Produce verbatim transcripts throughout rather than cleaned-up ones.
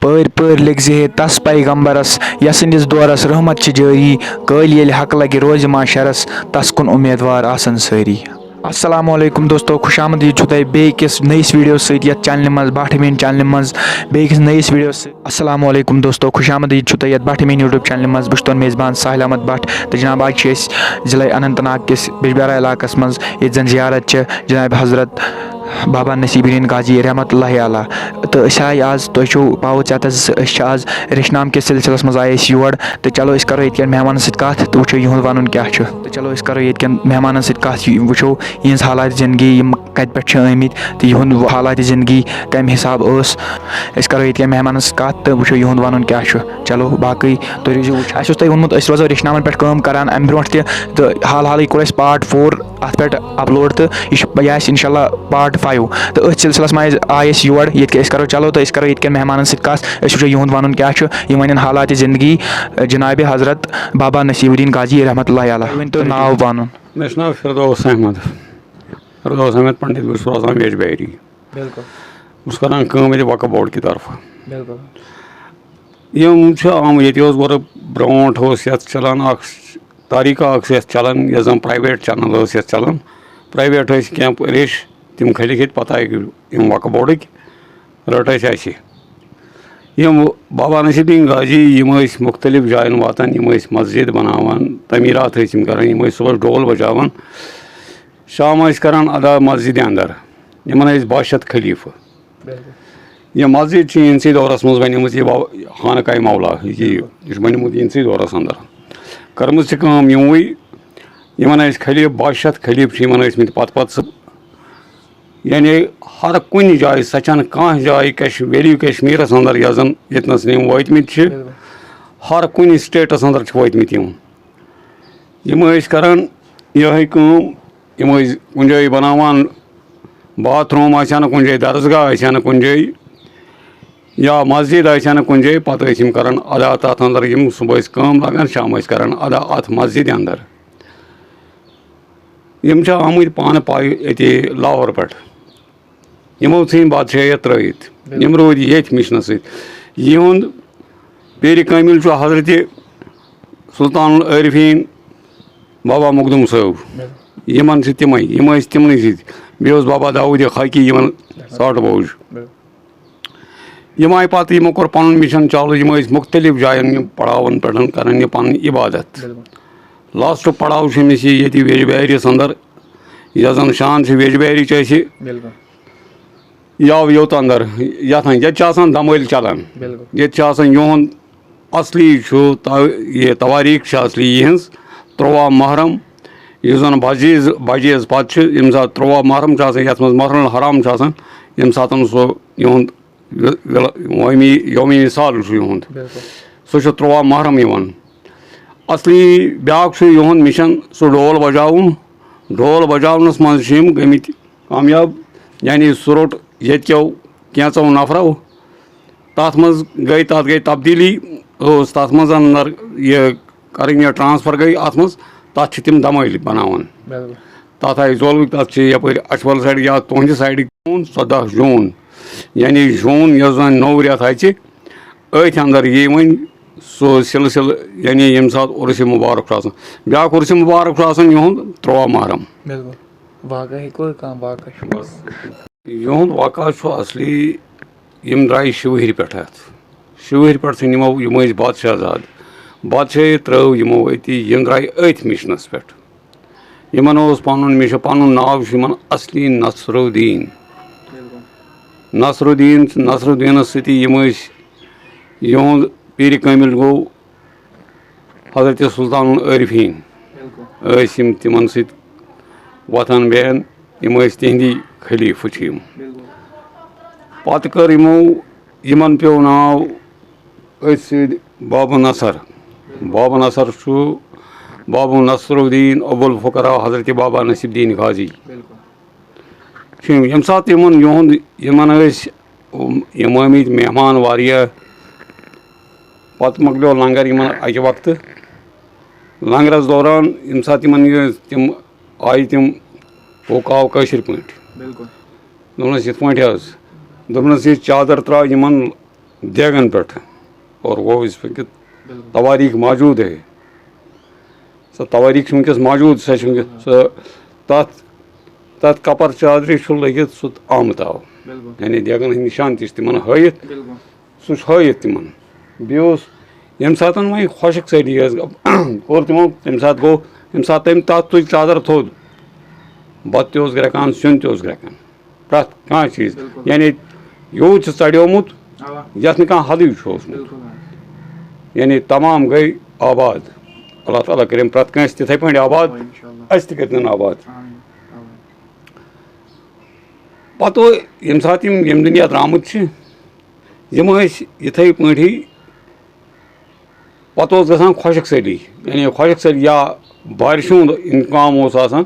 ٲرۍ پٲرۍ لیکھزِ ہے تس پیغمبرس، یسٕنٛدِس دورس رحمت چھِ جٲری، کٲلۍ ییٚلہِ حق لگہِ روزِ محشرس، تس کُن اُمیدوار آسن سٲری۔ السلام علیکم دوستو، خوش آمدید چھُ تۄہہِ بیٚیہِ کِس نٔیِس ویٖڈیو سۭتۍ یتھ چینلہِ منٛز، بھٹ میٖن چینلہِ منٛز، بیٚیہِ کِس نٔیِس ویٖڈیو سۭتۍ۔ السلام علیکم دوستو، خوش آمدید چھُ تۄہہِ یتھ بھٹ میٖن YouTube چینلہِ منٛز۔ بہٕ چھُس تُہُنٛد میزبان ساحل احمد بٹ، تہٕ جناب، آز چھِ أسۍ ضلع اننت ناگ کِس بجبیارا علاقس منٛز، ییٚتہِ زن زیارت چھِ جناب حضرت بابا نصیب الدین غازی رحمت اللہ علیہ۔ تہٕ أسۍ آے آز، تۄہہِ چھو پاوٕ ژےٚ تہٕ زِ أسۍ چھِ آز ریٚشنام کِس سلسلس منٛز آے أسۍ یور۔ تہٕ چلو أسۍ کرو ییٚتہِ کٮ۪ن مہمانن سۭتۍ کتھ تہٕ وٕچھو یِہُنٛد ونُن کیٛاہ چھُ۔ تہٕ چلو أسۍ کرو ییٚتہِ کٮ۪ن مہمانن سۭتۍ کتھ، یہِ وٕچھو یِہنٛز حالات زندگی، یِم کتہِ پٮ۪ٹھ چھِ آمٕتۍ تہٕ یِہُنٛد حالات زندگی کمہِ حساب ٲس۔ أسۍ کرو ییٚتہِ کٮ۪ن مہمانن سۭتۍ کتھ تہٕ وٕچھو یِہُنٛد ونُن کیٛاہ چھُ۔ چلو باقٕے تُہۍ روٗزِو وٕچھان۔ اسہِ اوس تۄہہِ ووٚنمُت أسۍ روزو ریٚشنامن پٮ۪ٹھ کٲم کران امہِ برونٛٹھ تہِ، تہٕ حال حالٕے کوٚر اسہِ پارٹ فور اتھ پٮ۪ٹھ اپلوڈ، تہٕ یہِ چھُ، یہِ آسہِ انشاءاللہ پارٹ فایو۔ تہٕ أتھۍ سلسلس منٛز آے أسۍ یور، ییٚتہِ کہِ أسۍ کرو، چلو تہٕ أسۍ کرو ییٚتہِ کٮ۪ن مہمانن سۭتۍ کتھ، أسۍ وٕچھو یِہُنٛد ونُن کیٛاہ چھُ، یِم ونن حالات زندگی جناب حضرت بابا نصیب الدین غازی رحمت اللہ علیہ۔ ؤنۍ تو ناو پنُن۔ مےٚ چھُ ناو فردوس احمد۔ فردوس احمد پنڈت، بہٕ چھُس روزان ویجبیری۔ بِلکُل۔ بہٕ چھُس کران کٲم ییٚتہِ وقف بورڈ کہِ طرفہٕ۔ بِلکُل۔ یِم چھِ آمٕتۍ، ییٚتہِ اوس گۄڈٕ برونٛٹھ اوس یَتھ چَلان اَکھ طریٖقہ اَکھ چھُ یَتھ چَلان، یۄس زَن پرٛایویٹ چَنَل ٲس یَتھ چَلان۔ پرٛایویٹ ٲسۍ کینٛہہ ریش، تِم کھٔلِکھ ییٚتہِ، پَتہٕ آیہِ یِم وقف بورڈٕکۍ، رٔٹ اَسہِ اَسہِ۔ یِم بابا نصیب الدین غازی، یِم ٲسۍ مُختٔلِف جایَن واتان، یِم ٲسۍ مسجد بَناوان، تعمیٖرات ٲسۍ یِم کَران، یِم ٲسۍ صُبحَس ڈول بَجاوان، شام ٲسۍ کَران ادا مسجدِ اندر۔ یِمن ٲسۍ باہ شیٚتھ خلیفہٕ۔ بِلکُل۔ یہِ مسجد چھِ یِہنٛدسٕے دورس منٛز بنیمٕژ، یہِ بابا، خانقاہ مولا، یہِ، بِلکُل۔ یہِ چھُ بنیومُت یِہنٛدسٕے دورس اندر۔ کٔرمٕژ چھِ کٲم یِموٕے، یِمن ٲسۍ خلیفہٕ، باہ شیٚتھ خلیفہٕ چھِ یِمن ٲسۍ مٕتۍ پتہٕ پتہٕ سُہ، یعنی ہر کُنہِ جایہِ، سۄ چھنہٕ کانٛہہ جاے کش-، ویلی کشمیرس اندر یۄس زن ییٚتنس یِم وٲتمٕتۍ چھِ، بِلکُل۔ ہر کُنہِ سٹیٹس اندر چھِ وٲتمٕتۍ یِم۔ یِم ٲسۍ کران یِہے کٲم، یِم ٲسۍ کُنہِ جایہِ بناوان باتھ روٗم، آسہِ ہا نہٕ کُنہِ جایہِ درسگاہ، آسہِ ہا نہٕ کُنہِ جایہِ یا مسجد آسہِ ہا نہٕ کُنہِ جایہِ، پتہٕ ٲسۍ یِم کران ادا تتھ اندر، یِم صبح ٲسۍ کٲم لاگان، شام ٲسۍ کران ادا اتھ مسجدِ اندر۔ یِم چھِ آمٕتۍ پانہٕ پایہِ أتی لاہور پٮ۪ٹھ۔ یِمو ژھٕنۍ بادشاہیت ترٲیِتھ۔ بِلکُل۔ یِم روٗدۍ ییٚتھۍ مِشنَس سۭتۍ۔ یِہُنٛد پیٖرِ کٲمِل چھُ حضرت سلطان العارفیٖن بابا مخدوٗم صٲب۔ بِلکُل۔ یِمَن چھِ تِمَے، یِم ٲسۍ تِمنٕے سۭتۍ۔ بیٚیہِ اوس بابا داوود خاکی یِمَن بِلکُل۔ ساٹہٕ بوج۔ بِلکُل۔ یِم آیہِ پَتہٕ، یِمو کوٚر پَنُن مِشن چالوٗ، یِم ٲسۍ مُختٔلِف جایَن یِم پڑاوَن پٮ۪ٹھ کران یہِ پَنٕنۍ عبادت۔ بِلکُل۔ لاسٹُک پڑاو چھُ أمِس یہِ ییٚتہِ ویجبیٲرِس اندر، یۄس زن شان چھِ ویجبیٲری چھِ اَسہِ۔ بِلکُل۔ یہِ آو یوٚت اندر، یتھ اندر، ییٚتہِ چھِ آسان دمٲلۍ چلان۔ بِلکُل۔ ییٚتہِ چھِ آسان یِہُنٛد اصلی چھُ تا-، یہِ تواریٖخ چھِ اصلی یِہٕنٛز تُرٛواہ محرم، یُس زن بجیز، بجیز پتہٕ چھُ، ییٚمہِ ساتہٕ تُرٛواہ محرم چھُ آسان، یتھ منٛز محرم الحرام چھُ آسان، ییٚمہِ ساتہٕ سُہ یِہُنٛد وِ-، وِل-، یومِ، یومِ وصال چھُ یِہُنٛد۔ بِلکُل۔ سُہ چھُ تُرٛواہ محرم یِوان۔ اصلی بیٛاکھ چھُ یِہُنٛد مِشن سُہ ڈول بجاوُن۔ ڈول بجاونس منٛز چھِ یِم گٔمٕتۍ کامیاب، یعنی سُہ روٚٹ ییٚتہِ کیو کینٛژو نفرو۔ تتھ منٛز گٔے، تتھ گٔے تبدیٖلی، اوس تتھ منٛز اندر یہِ کرٕنۍ، یہِ ٹرانسفر گٔے اتھ منٛز، تتھ چھِ تِم دمٲلۍ بناوان۔ بِلکُل۔ تتھ آیہِ زولوٕکۍ، تتھ چھِ یپٲرۍ اچھول سایڈٕ یا تُہنٛدِ سایڈٕ جوٗن، ژۄداہ جوٗن، یعنی جوٗن یۄس زن نوٚو رٮ۪تھ اژِ، أتھۍ اندر یی وۄنۍ سُہ سلسلہٕ، یعنی ییٚمہِ ساتہٕ عرس مبارک چھُ آسان۔ بیٛاکھ عرس مبارک چھُ آسان یِہُنٛد تُرٛواہ محرم۔ بِلکُل۔ واقعہ ہیٚکوٕ کانٛہہ واقعہ چھُ؟ بس۔ یِہُنٛد واقعہ چھُ اصلی، یِم درٛاے شِوہِرِ پٮ۪ٹھ اَتھ۔ شِوہِرِ پٮ۪ٹھ ژھٕنۍ یِمو، یِم ٲسۍ بادشاہ زادٕ۔ بادشاہی ترٛٲو یِمو أتی، یِم درٛاے أتھۍ مِشنَس پٮ۪ٹھ۔ یِمَن اوس پَنُن مِشن، پَنُن ناو چھُ یِمَن اصلی نصرالدین۔ بِلکُل۔ نصرالدین، نصرالدینَس سۭتی یِم ٲسۍ، یِہُنٛد پیٖرِ کٲمِل گوٚو حضرت سلطان العارفیٖن۔ بِلکُل۔ ٲسۍ یِم تِمن سۭتۍ وۄتھان بیٚہن، یِم ٲسۍ تِہنٛدی خلیٖفہٕ چھِ یِم۔ بِلکُل۔ پتہٕ کٔر یِمو، یِمن پیوٚو ناو أتھۍ سۭتۍ بابا نصر۔ بابا نصر چھُ بابا نصر الدین ابو الفقراء حضرت بابا نصیر الدین غازی۔ بِلکُل۔ چھِ یِم، ییٚمہِ ساتہٕ یِمن یِہُنٛد، یِمن ٲسۍ یِم ٲمٕتۍ مہمان واریاہ، پتہٕ مۄکلیو لنگر یِمن اکہِ وقتہٕ۔ لنگرس دوران ییٚمہِ ساتہٕ یِمن یہِ، تِم آیہِ، تِم ہوکاو کٲشِر پٲٹھۍ۔ بِلکُل۔ دوٚپنس، یِتھ پٲٹھۍ حظ۔ دوٚپنس، یہِ چادر ترٛاو یِمن دیگن پٮ۪ٹھ، اور وہ اس وقت توٲریٖخ موجود ہے۔ سۄ توٲریٖخ چھِ وٕنکیٚس موجود، سۄ چھِ وٕنکیٚس سۄ تَتھ تَتھ کپر چادرِ چھُ لٔگِتھ سُہ آمُت آو۔ یعنی دیگن ہٕنٛدۍ نِشان تہِ چھِ تِمن ہٲیِتھ۔ سُہ چھُ ہٲیِتھ تِمن۔ بیٚیہِ اوس ییٚمہِ ساتہٕ وۄنۍ خۄشک سٲلی ٲس، کوٚر تِمو، تَمہِ ساتہٕ گوٚو، ییٚمہِ ساتہٕ تٔمۍ تَتھ تُج ژادر تھوٚد، بَتہٕ تہِ اوس گرٛٮ۪کان، سیُن تہِ اوس گرٛٮ۪کان، پرٛٮ۪تھ کانٛہہ چیٖز۔ یعنی یوٗت چھُ ژَڈیومُت، یَتھ نہٕ کانٛہہ حدٕے چھُ اوسمُت۔ یعنی تمام گٔے آباد۔ اللہ تعالیٰ کٔرِنۍ پرٛٮ۪تھ کٲنٛسہِ تِتھَے پٲٹھۍ آباد، اَسہِ تہِ کٔرِنۍ آباد۔ پَتہٕ ییٚمہِ ساتہٕ یِم ییٚمہِ دُنیا درٛامٕتۍ چھِ، یِم ٲسۍ یِتھَے پٲٹھی، پَتہٕ اوس گژھان خۄشک سٲلی، یعنی خۄشک سٲلی یا بارشہِ ہُنٛد اِنتظام اوس آسان۔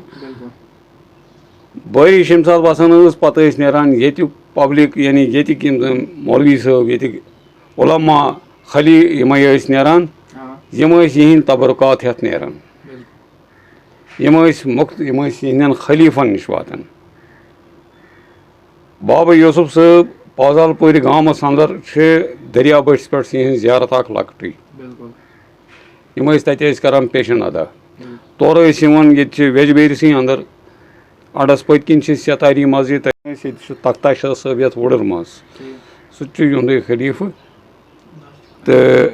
بٲرِش ییٚمہِ ساتہٕ وَسان ٲس، پَتہٕ ٲسۍ نیران ییٚتیُک پبلک، یعنی ییٚتِکۍ یِم زَن مولوی صٲب، ییٚتِکۍ علماء، خلی، یِمَے ٲسۍ نیران، یِم ٲسۍ یِہِنٛدۍ تبرکات ہٮ۪تھ نیران۔ یِم ٲسۍ مُخت-، یِم ٲسۍ یِہِنٛدٮ۪ن خلیٖفَن نِش واتان۔ بابا یوسف صٲب پازال پورِ گامَس اندر چھِ دریا بٔٹھِس پٮ۪ٹھ یِہٕنٛز زیارت اکھ لۄکٹٕے۔ یِم ٲسۍ تَتہِ ٲسۍ کران پیشن ادا۔ تورٕ ٲسۍ یِوان، ییٚتہِ چھِ ویجبیرسٕے اندر اڈس پٔتۍ کِنۍ چھِ ستاری مسجد، تَتہِ ٲسۍ، ییٚتہِ چھُ تختہ شاہ صٲب یَتھ وُڈٕر منٛز۔ سُہ تہِ چھُ یِہُنٛدُے خلیٖفہٕ۔ تہٕ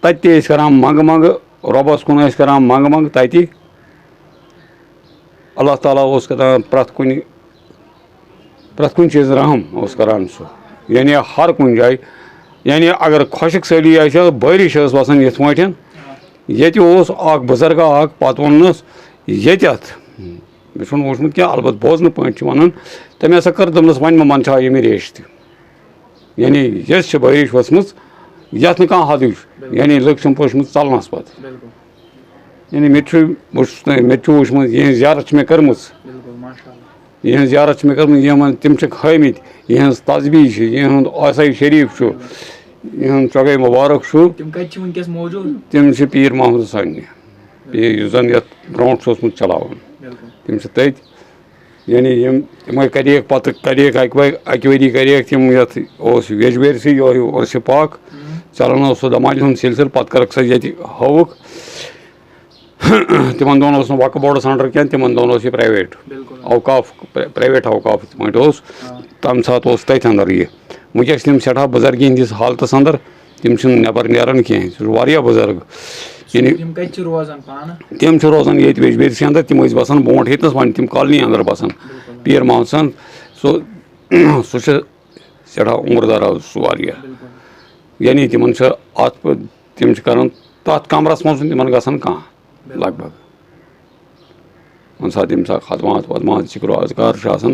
تَتہِ تہِ ٲسۍ کران منٛگہٕ منٛگہٕ، رۄبَس کُن ٲسۍ کران منٛگہٕ منٛگہٕ تَتہِ۔ اللہ تعالیٰ اوس کران پرٛٮ۪تھ کُنہِ، پرٛٮ۪تھ کُنہِ چیٖزٕ رحم اوس کران سُہ۔ یعنی ہر کُنہِ جایہِ، یعنی اگر خۄشک سٲلی آسہِ ہا، بٲرِش ٲس وَسان یِتھ پٲٹھۍ، ییٚتہِ اوس اکھ بُزرگا اکھ، پَتہٕ ووٚننَس ییٚتٮ۪تھ، مےٚ چھُنہٕ وُچھمُت کینٛہہ، البتہ بوزنہٕ پٲٹھۍ چھِ وَنان، تٔمۍ ہسا کٔر، دوٚپنَس، "وۄنۍ مہ منٛدچھاو ییٚمہِ ریش تہِ۔" یعنی یۄس چھِ بٲرِش ؤژھمٕژ، یَتھ نہٕ کانٛہہ حدٕے چھُ، یعنی لُکھ چھِنہٕ پوشمٕتۍ ژَلنَس پَتہٕ۔ یعنی مےٚ تہِ چھُ، بہٕ چھُس، مےٚ تہِ چھُ وٕچھمُت، یِہِنٛز زیارت چھِ مےٚ کٔرمٕژ۔ یِہِنٛز زیارت چھِ مےٚ کٔرمٕژ، یِمَن تِم چھِکھ ہٲومٕتۍ، یِہِنٛز تسبیح چھِ، یِہُنٛد آسٲیِش شریٖف چھُ، یِہُنٛد چۄگَے مُبارک چھُ۔ تِم کَتہِ چھِ وٕنکیٚس موجوٗد؟ تِم چھِ پیٖر محمد حسینہِ، یہِ، یُس زَن یَتھ برونٛٹھ چھُ اوسمُت چلاوان۔ تِم چھِ تٔتۍ۔ یعنی یِم، تِمَے کَریکھ پَتہٕ، کَریکھ اَکہِ وَ-، اَکہِ ؤری کَریکھ تِم، یَتھ اوس ویجبیرسٕے یِہوٚے عُرسہِ پاک۔ چَلان اوس سُہ دَمالہِ ہُنٛد سِلسِلہٕ، پَتہٕ کٔرٕکھ سۄ ییٚتہِ ہٲوٕکھ۔ تِمَن دۄہَن اوس نہٕ وقف بورڈَس under کینٛہہ، تِمَن دۄہَن اوس یہِ private۔ اوقاف، pri-، private اوقاف یِتھ پٲٹھۍ اوس، تَمہِ ساتہٕ اوس تٔتھۍ اندر یہِ۔ وٕنکیٚس چھِ تِم سٮ۪ٹھاہ بُزرگی ہِنٛدِس حالتَس اندر، تِم چھِنہٕ نٮ۪بر نیران کینٛہہ، یہِ چھُ واریاہ بُزرگ۔ یعنی یِم کَتہِ چھِ روزان پانہٕ؟ تِم چھِ روزان ییٚتہِ ویجبیرسٕے اندر، تِم ٲسۍ بَسان برونٛٹھ ییٚتنَس، وۄنۍ تِم colony اندر بَسان۔ پیٖر محمد حسن، سُہ، سُہ چھُ سٮ۪ٹھاہ عُمر دراز سُہ واریاہ۔ یعنی تِمَن چھُ اَتھ پہ-، تِم چھِ کران تَتھ کمرَس منٛز چھُنہٕ تِمَن گژھان کانٛہہ لگ بگ۔ وۄنۍ ساتہٕ ییٚمہِ ساتہٕ ختمات وتمات ذِکر و اذکار چھُ آسان،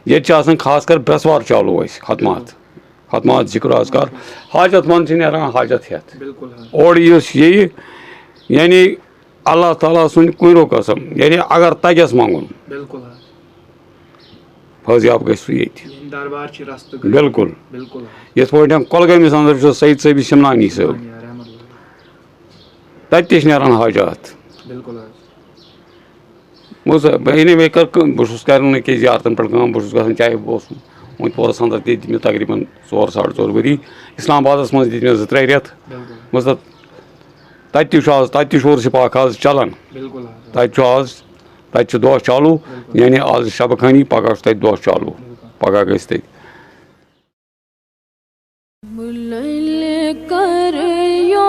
ییٚتہِ چھِ آسان خاص کر برٛٮ۪سوار چالوٗ اَسہِ ختمات، ختمات ذِکر و اذکار۔ حاجت مند چھِ نیران حاجت ہٮ۪تھ۔ اورٕ یُس یہِ، یعنی اللہ تعالیٰ سُنٛد کُنہِ قسم، یعنی اگر تَگٮ۪س منٛگُن، فٲضیاب گژھِ سُہ ییٚتہِ۔ یِہِنٛدۍ دربار چھِ رستہٕ گٔے۔ بِلکُل۔ بِلکُل۔ یِتھ پٲٹھۍ کۄلگٲمِس اندر چھُ سید صٲبی سِمنانی صٲب۔ سِمنانی، رحمت اللہ۔ تَتہِ تہِ چھِ نیران حاجات۔ بِلکُل حظ۔ بہٕ اوسُس، بہٕ، یعنی مےٚ کٔر کٲم، بہٕ چھُس کران أکِس زیارتن پٮ۪ٹھ کٲم، بہٕ چھُس گژھان، چاہے بہٕ اوسُس وۄنۍ پورس اندر تہِ دِتۍ مےٚ تقریٖباً ژور ساڑٕ ژور ؤری۔ اسلام آبادس منٛز دِتۍ مےٚ زٕ ترٛےٚ رٮ۪تھ۔ بِلکُل۔ مطلب، تَتہِ تہِ چھُ آز، تَتہِ تہِ چھُ عُرسہِ پاک آز چلان۔ بِلکُل حظ۔ تَتہِ چھُ آز، تَتہِ چھُ دۄہ چالوٗ، بِلکُل۔ یعنی آز چھِ شبہٕ خٲنی، پگاہ چھُ تَتہِ دۄہ چالوٗ، بِلکُل۔ پگاہ گژھِ تَتہِ۔ بُلَلہِ کَر یو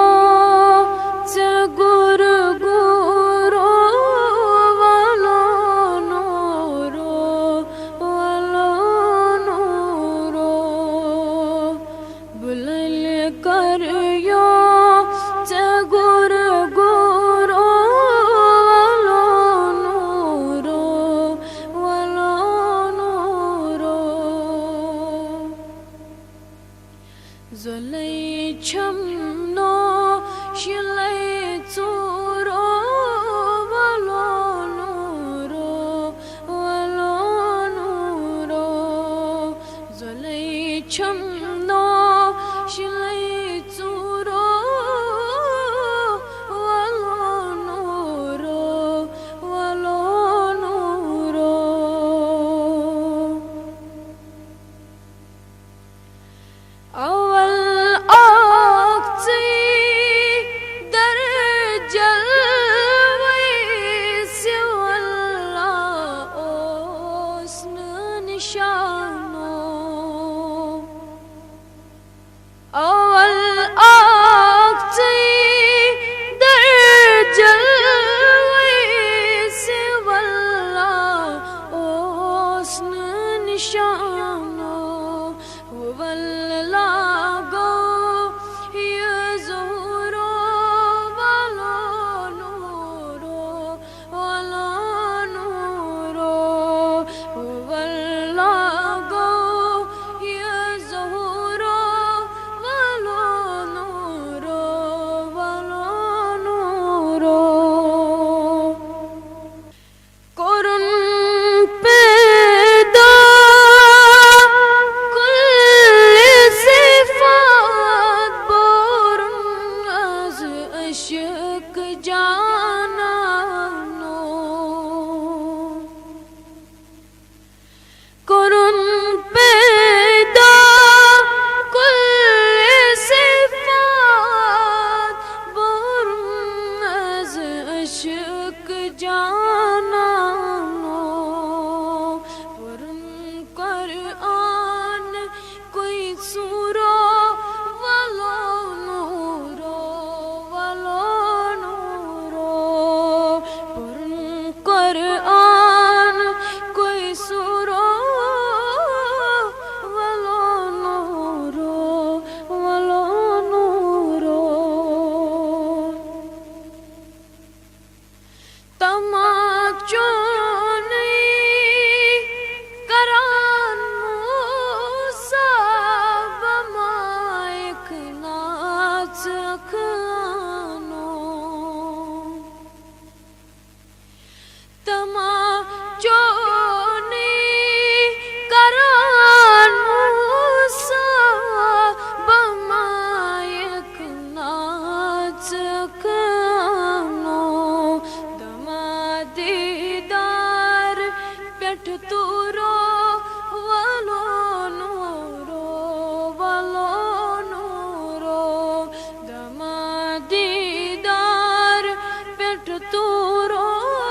ژےٚ گُر گُرو وَلو نوٗرو، وَلو نوٗرو۔ بُلَلہِ کَر یو ژےٚ گُر گُرو وَلو نوٗرو، وَلو نوٗرو۔ زۄلَے چھَم نو شِلَے ژوٗرو، وَلو نوٗرو، وَلو نوٗرو۔ زۄلَے چھَم نو شِلَے ژوٗرو، وَلو نوٗرو، وَلو نوٗرو۔ اول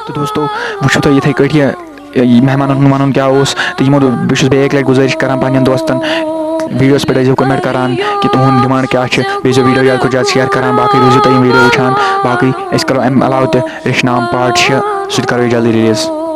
تہٕ دوستو، وٕچھِو تُہۍ یِتھَے کٲٹھۍ یہِ، یہِ مہمانَن ہُنٛد وَنُن کیٛاہ اوس۔ تہٕ یِمو دوٚپ، بہٕ چھُس بیٚیہِ اَکہِ لَٹہِ گُزٲرِش کَران پنٛنٮ۪ن دوستَن، videoَس پٮ۪ٹھ ٲسۍزیو comment کَران کہِ تُہُنٛد demand کیٛاہ چھِ۔ بیٚیہِ ٲسۍزیو video زیادٕ کھۄتہٕ زیادٕ share کَران۔ باقٕے روٗزِو تُہۍ یِم video وٕچھان۔ باقٕے أسۍ کَرو اَمہِ علاوٕ تہِ رِشتہٕ نامہٕ part شےٚ، سُہ تہِ کَرو أسۍ جلدی release۔